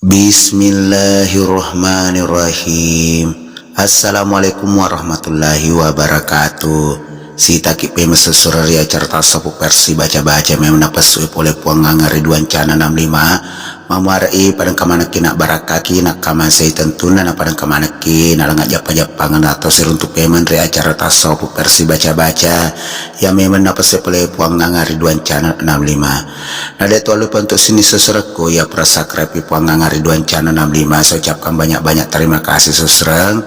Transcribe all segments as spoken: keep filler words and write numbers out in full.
Bismillahirrahmanirrahim. Assalamualaikum warahmatullahi wabarakatuh. Sitaki pemeng sessureng ri acara tasawuf versi baca-baca memeng napessu pole Puang Anga ri duancana enam lima. Mamuare'i padengka manekki nabbarakkaki, nakkamansei tentunna napadengka manekki nalenga jappa-jappangeng atau siruntu pemeng ri acara tasawuf versi baca-baca yang memeng napessu pole Puang Anga ri duancana enam lima. Nade tuallupa untuk sining sessurekku, ya pura subscribe Puang Anga ri duancana enam lima. Saya ucapkan banyak-banyak terima kasih sessureng.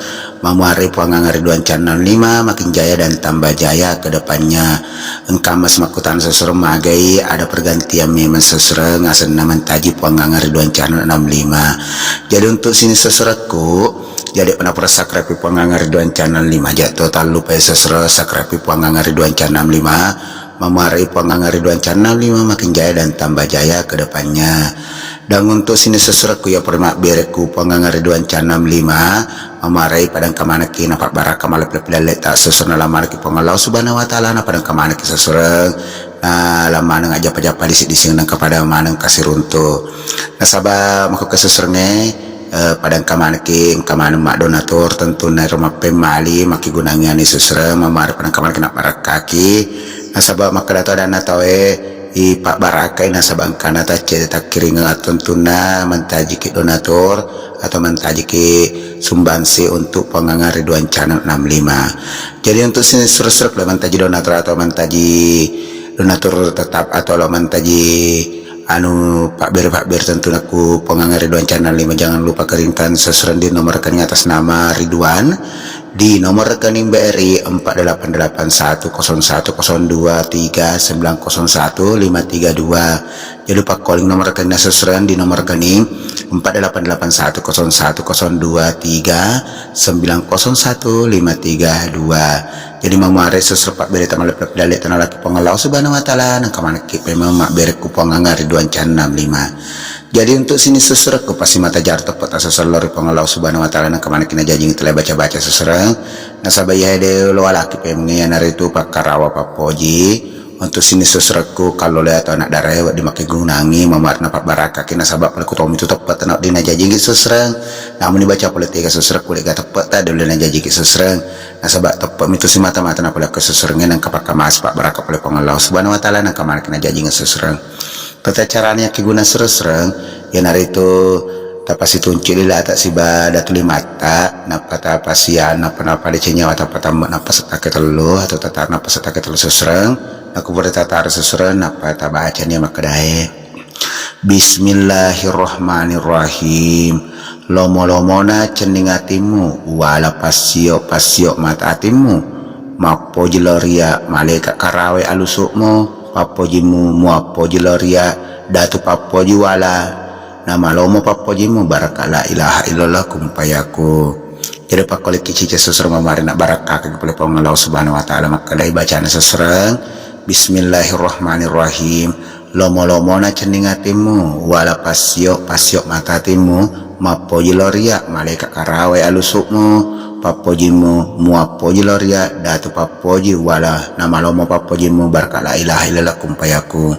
Mamuare Puang Anga ri duancana enam lima makin jaya dan tambah jaya ke depannya. Engka mas makkutana sessureng magai ada pergantian memeng sessureng asenna mentaji Puang Anga ri duancana enam lima. Jadi untuk sining sessurekku, jadi pernah pura subscribe Puang Anga ri duancana enam lima. Jatto tallupai sessureng subscribe Puang Anga ri duancana enam lima. Mamuare'i Puang Anga ri duancana enam lima makin jaya dan tambah jaya ke depannya. Dan untuk sining sessurekku ya pura mabberekku Puang Anga ri duancana enam lima, mamuare'i padengka manekki napabbarakka maleppe-leppe dalle ta sessureng nalammanekki Puang Allah Subhanahu wa Ta'ala, napadengka manekki sessureng nalammaneng ajappa-jappa disi-dising nengka pada maneng kasiruntu. Nasaba makkukka sessurengnge, eh, padengka manekki engka maneng maddonatur, tentunna ero mappemmali makkigunangi ani sessureng, mamuare padengka manekki nabbarakkaki. Nasaba makkeda to adanna tauwe, ipabbarakkai nasaba engkana taccede takkiringeng attentunna mentajiki donatur atau mentajiki sumbangsi untuk Puang Anga ri duancana enam lima. Jadi untuk sining sessurekku mentaji donatur atau mentaji donatur tetap atau lo mentaji anu pabbere-pabbere tentunna ku Puang Anga ri duancana enam lima, jangan lupa kirimkan sessureng di nomor rekening atas nama Ridwan di nomor rekening B R I empat delapan delapan satu kosong satu kosong dua tiga sembilan kosong satu lima tiga dua. Jadi pakkoling nomor rekening sessureng di nomor rekening empat delapan delapan satu kosong satu kosong dua tiga sembilan kosong satu lima tiga dua. Jadi mamuare sessureng pabbere ta maleppe-leppe dalle ta nalaki Puang Allah Subhanahu wa Ta'ala, nengka manekki pemeng mabberekku Puang Anga ri duancana enam lima. Jadi untuk sining sessurekku pasti mata jaro teppe ta sessureng lao ri Puang Allah Subhanahu wa Ta'ala, nengka manekki najajingi tele baca-baca sessureng. Nasaba iya de lo alaki pemeng iyanaritu pakkarawa pappoji. Untuk sining sessurekku kalloloe atau anak darae wedding makkegunangi, mamuare napabbarakkaki nasaba pole ku tommi tu teppe ta na wedding najajingi sessureng. Namuni baca pole tega sessurekku lega teppe ta de ulle najajiki sessureng. Nasaba teppe mi tu simata-mata na pole ko sessurengnge nengka pakkamase pabbarakka pole Puang Allah Subhanahu wa Ta'ala, nengka manekki najajingi sessureng. Tata carana yakkeguna sessureng, iyanaritu tapasituncu lilata siba datu limatta, nappa tapasian, nappa napadeceng nyawa, tappa tammu, nappa settake tellu atau tatar, nappa settake tellu sessureng. Nakko pura tataro sessureng, nappa tabacani makkedae. Bismillahirrahmanirrahim. Lomo-lomona cenning atimmu, uwala passio-passio mata atimmu. Mappoji lao ria malaeka karawe alusu'mu, pappojimmu muappoji lao ria datu pappoji wala namalomo pappojimmu, barakka la ilaha illallah kun fayakun. Jadi pakkolekki cica sessureng mamuare nabbarakkaki pole Puang Allah Subhanahu wa Ta'ala, makkedai bacana sessureng, Bismillahirrahmanirrahim. Lomo-lomona cenning atimmu, uwala passio-passio mata atimmu, mappoji lao ria malaeka karawe alusu'mu, pappojimmu muappoji lao ria datu pappoji wala namalomo pappojimmu, barakka la ilaha illallah kun fayakun.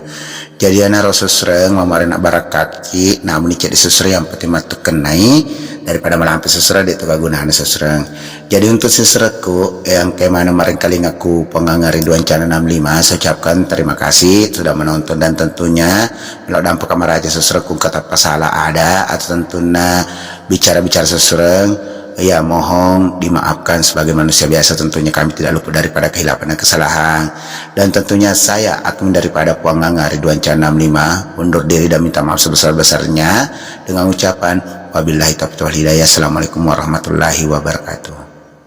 Jadi iyanaro sessureng mamuare nabbarakkaki, namuni cedde sessureng yang penting mattukkennai daripada malampe sessureng de tu kagunana sessureng. Jadi untuk sessurekku, eh, engkai maneng marengkalingaku Puang Anga ri duancana enam lima, saya ucapkan terima kasih sudah menonton dan tentunya melo dampaka maraja sessurekku engka tappa sala ada atau tentunna bicara-bicara sessureng, ya mohon dimaafkan sebagai manusia biasa, tentunya kami tidak luput daripada kehilafan dan kesalahan. Dan tentunya saya admin daripada Puang Anga ri duancana enam lima undur diri dan minta maaf sebesar-besarnya dengan ucapan wabillahi taufiq wal hidayah. Assalamualaikum warahmatullahi wabarakatuh.